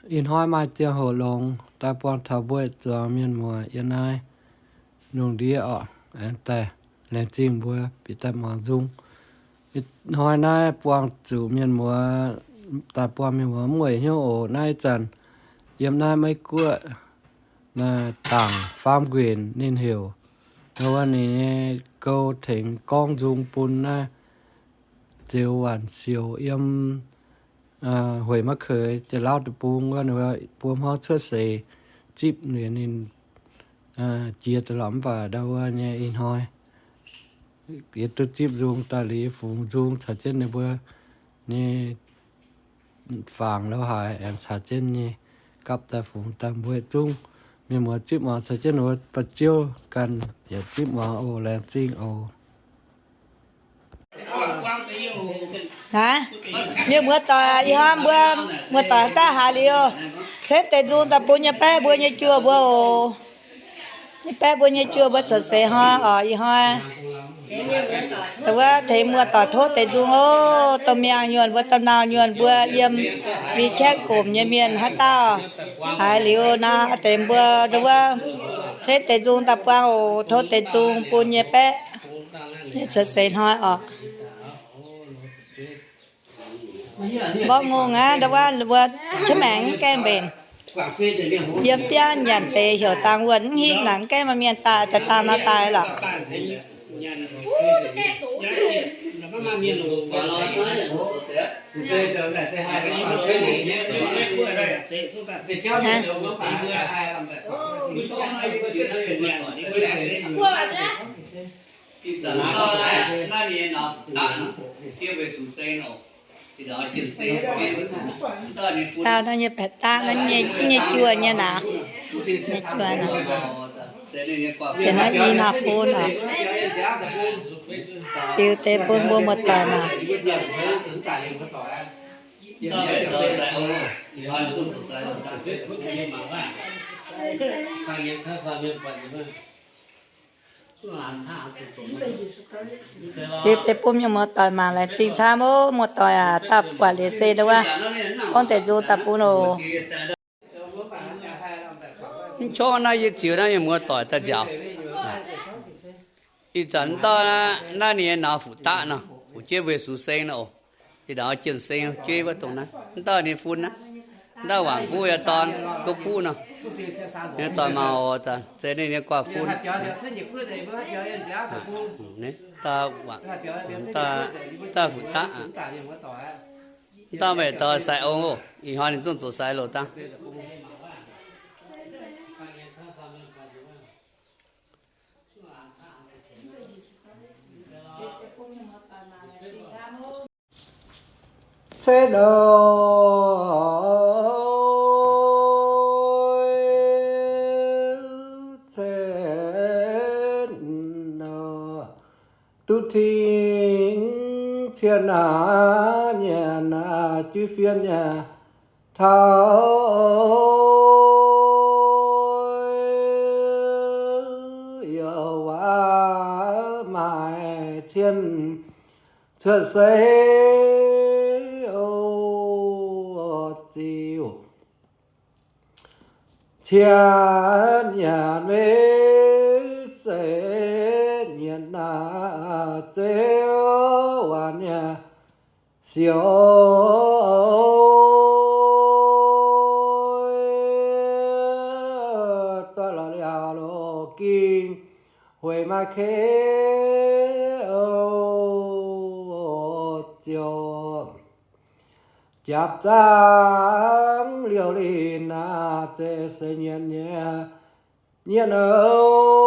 Ih hnoi maaih ziangh hoc longx daaih buangh taux mbuo zuangx mienh muoz yiem naaiv lungh ndiev oc. Aengx daaih laengz zingh mbuo bieqc daaih muangx nzung. Ih hnoi naaiv buangh zuqc mienh muoz, daaih buangh mienh muoz mv weic hnyouv oc. Naaiv ih zanc yiem naaiv Meiv Guoqv naaiv dangc faam nquenc ninh heuc, wuov ninh nyei gou tengx gorngv nzung bun naaiv Zeux Waanc Siouc yiem Hueic Maiv Keix Janx-Lauv Deic-Bung wuov, ninh mbuo hnoi cuotv seix zipv liuz ninh jiex daaih lorqc. Mv baac ndau wuov nyei ih hnoi yie duqv zipv nzung daaih liuz, fungx nzung caux jienv ninh mbuo nyei fangx lorz haaix aengx caux jienv nyei gapv daaih fungx daaih mbuo zungv mienh muoz zipv muangx caux jienv ninh mbuo ba'ziouv ganh yietc zipv muangx oc. Laengz zingh oc. Naaiv, mienh muoz-doic, ih hnoi mbuo muoz-doic daaih haaix liuz, cetv deix nzung daaih bun nyei baeqv mbuo nyei juoh mbuo oc. Nyei baeqv mbuo nyei juoh mbuo cuotv seix hnoi oc. Ih hnoi wuov tengx muoz-doic tov deix nzung oc. Domh miangh nyuonh mbuo, domh nauz nyuonh mbuo, yiem WeChat gomc nyei mienh haaix dauh haaix liuz naaiv deix mbuo wuov cetv deix nzung daaih buangh oc. Tov deix nzung bun nyei baeqv nyei cuotv seix hnoi oc. Mborqv ngongh aqv, ndau wuov mbuo cuotv maengc mv gaengh mbenc. Yiem biauv nyanc deix heuc dangh wuonh mv hingv, naaic mv gaengh maaih mienh daaih, daaih dangh nor daaih lorqc. Dauh naaiv nyei baeqc daqv naaiv nyei juoh nyei nauz, nyei juoh nauz. Deix naaiv i nauz fun oc. Ziux deix bun mbuo muoz-doic nauz. Ziux deix bun mienh muoz-doic mangc, laengz zingh camv oc. Muoz-doic aac, daaih buatc liuz se ndau wuov gorngv deix nzung daaih bun oc. Mv qorngv naaiv yie ziux naaiv mienh muoz-doic daaih nziaauc. Ih zanc mv dauh naaiv ninh nyei nauz fuqv daqv nor, fuqv jienv mbuo sux seng nor oc. Ih ndau jiem seng jueiv wuov dongh naaiv, mv dauh ninh fun naaiv. Mv dauh wangc buv yaac dorn gouv buv nor. Ninh doic mangc oc, zeiz ninh nyei guaax fun. Dauh fuqv daqv, mv dauh meih doic sai ong oc. Ih hnoi ninh zungv zoux sai loz dangh. Cen oc, cen oc, duqv tengx cien aac, nyanc aac, juiv fien nyanc taux oc. Youz waac maaih cien cuotv seix oc, ziux cien nyanc maiv seix nyanc naaic, Zeux Waanc Siouc zorqv lorz liaauc loz-ging hueix maaih kei ziouc japv zaangv liouh linh naaic, zeiz seix nyanc nyei nyanc oc.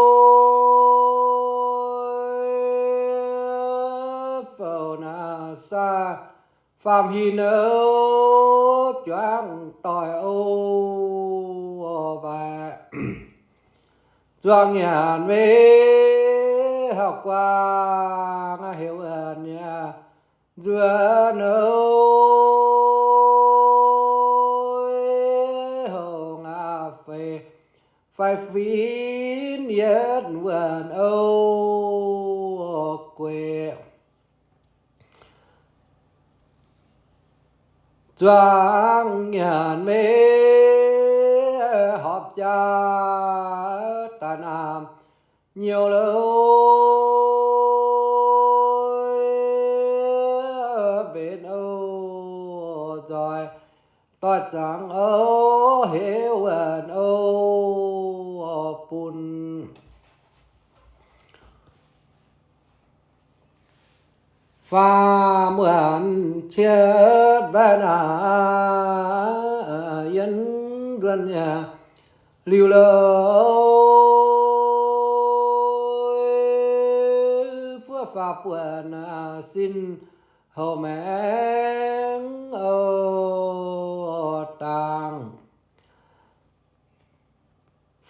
Fouv naaic saah faam-hin oc, juangv doic oc, mbaih zuangx nyanc maiv hauh guaang, heuc wuonh nyei nzuonx oc, houc ngaatc feix fai fin yietv wuonh oc, gueic zuangx nyanc maiv jaa daaih naamh nyouz lorqc, mbenc oc nzoih doix zaangc oc, heuc wuonc oc bun faam wuonc cietv mbaeqv naaic, yiem nzuonx nyei liuz lorqc, fuov faam buonc sin houc maengx oc dangh.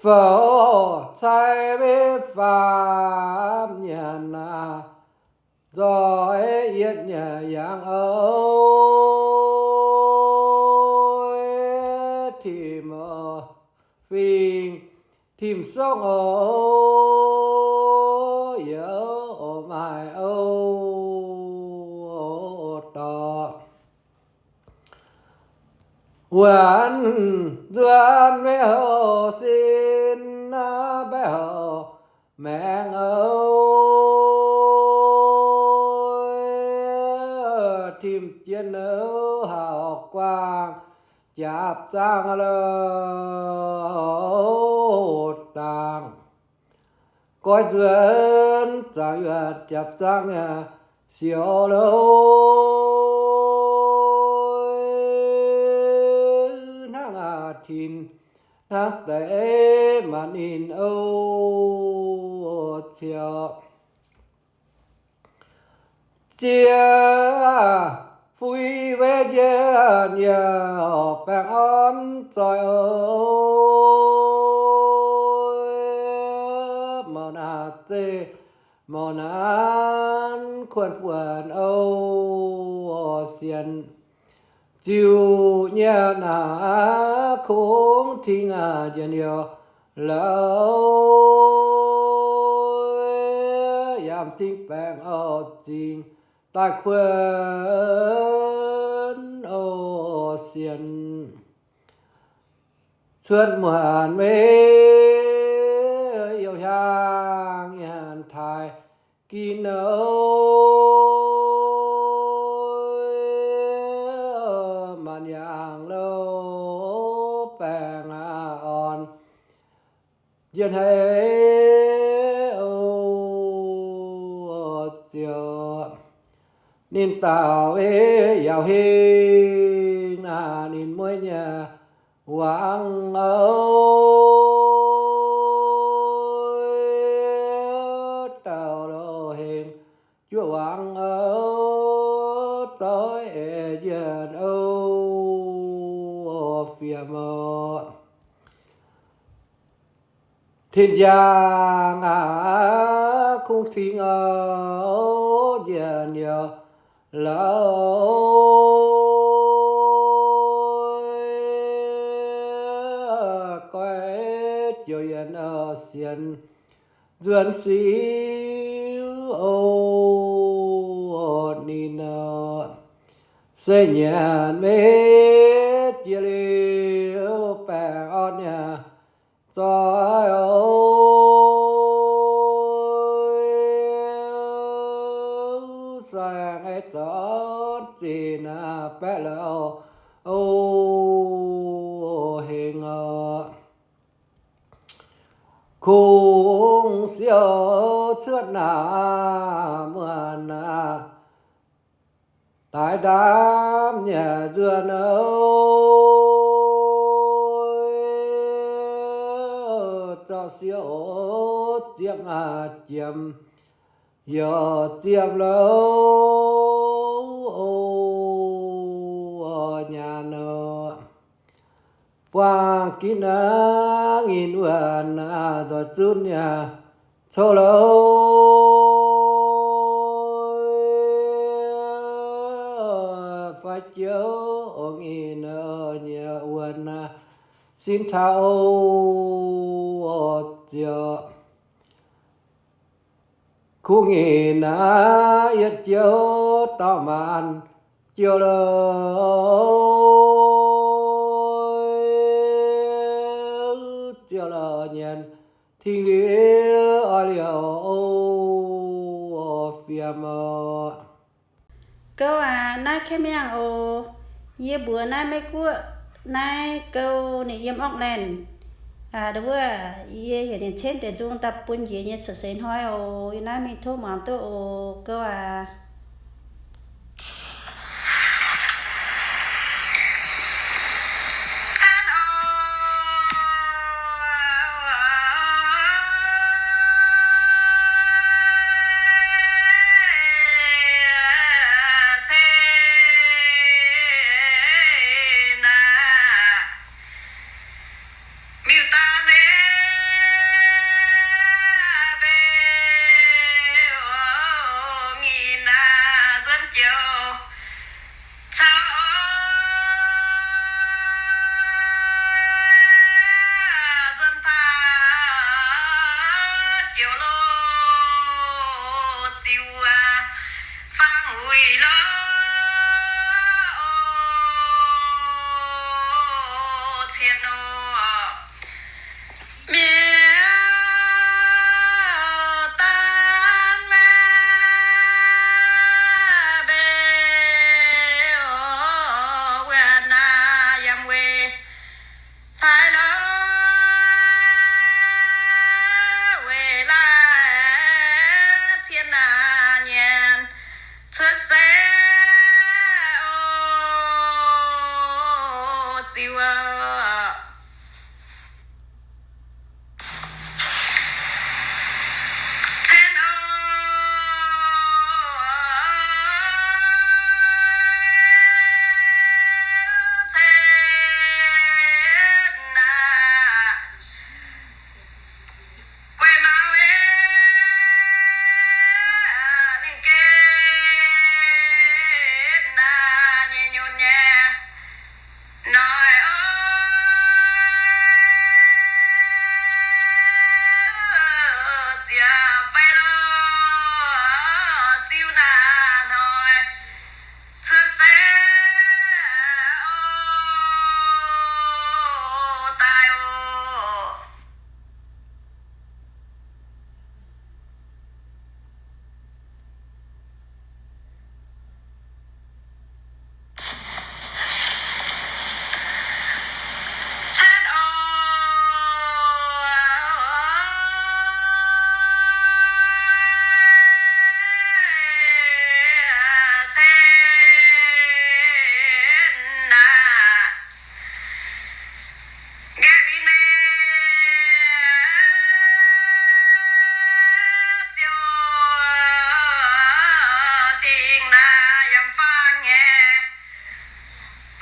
Fouv cai maiv faam nyanc naaic, nzoih yietv nyanc yangh oc, tim fingx tim songv oc, youz oc maaih oc dorh. Wuonc nzuonx maiv houc sin, mbaeqv houc maengx oc, tim jienv nouh hauv guaang jaapc zaangv lorqc dangh. Goiv nzuonx zaangc yuoqc jaapc zaangv nyei sioux lorqc, hnangv a'tinx hnangv deix maanc ninh oc ziouc. Ziex fuix weic njien-youh baengh orn zoih oc, mouc naaic zeiv mouc naanc kuonx buonc oc sienx. Ziouc nyei naaic kungx tingx a'njiec youh lorqc, yaac tingx baengh oc zingh daaih kuonx oc sienx. Cuotv muonc maiv youh hiaangx nyanc taaih gin oc, maanc yangh louh baengh aqv orn njien-haic oc ziouc. Ninh dauh weic yaauc hingh naaic ninh mueiz nyei wangc oc, dauh louh hengx juoqv wangc oc, zoih eix njien oc, fiem oc. Tin-Yaangh aac, kungx tingx oc, njien-youh lorqc, goiv joux yienx oc sienx nzuonx siu oc ninh oc. Se nyanc maiv jiex liuz baengh orn nyei zoih oc, saeng-eix zornv zinh naaic baeqv louh oc hengx oc. Kungx siou cuotv naaic muonc naaic, daaix ndaamv nyanc nzuonx oc, zorqv siou oc ziepv aqv jiem youc ziepv louh oc nyanc oc. Buangh ginv aqv, nginh wuonc aqv, nzoih zunv nyei cou louh fai jiouv oc, nginh nyei wuonc aqv, sin taux oc ziouc. Kuv nginh aqv, yietv jiouv dauh maanc jiouv lorqc, Ziouv lorz nyienz, tingx liuz oix liouh o, fiem oc. Gouv aac, naaiv kaeqv miangh oc. Yie mbuox naaiv Meiv Guoqv naaiv gouv ninh yiem Auckland. Aa, wuov, yie heuc ninh cenv deix nzung daaih bun njiec nyei cuotv seix hnoi oc. Yie naaiv mingh tov muangx duqv oc, gouv aac. Fangx wuic lorqc, o, cien oc. Miuc-daanh maiv mbeih, o, wuov naaiv yiem weic hlaax lorqc, weic laaix cien naaiv nyanc cuotv seix, o, ziux oc. Noic oc, ziec fai lorqc, ziux naaiv hnoi cuotv seix oc, daaih oc.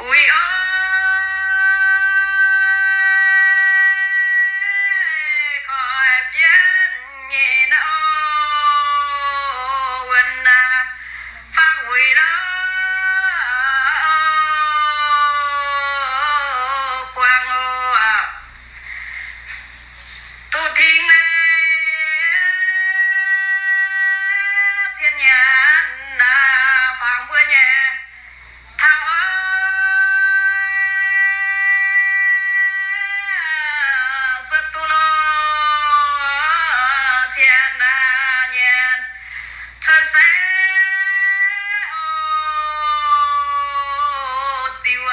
Wuic oc, koiv bienv nyei naaiv oc, wuonx naaiv fangx wuic lorqc, buangh oc. Duqv tingx naaiv cien nyanc naaiv fangx mbuo nyei taux oc, suotv duqv lorqc, cien naaiv nyanc cuotv seix oc, ziux oc.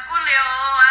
gunv liuz,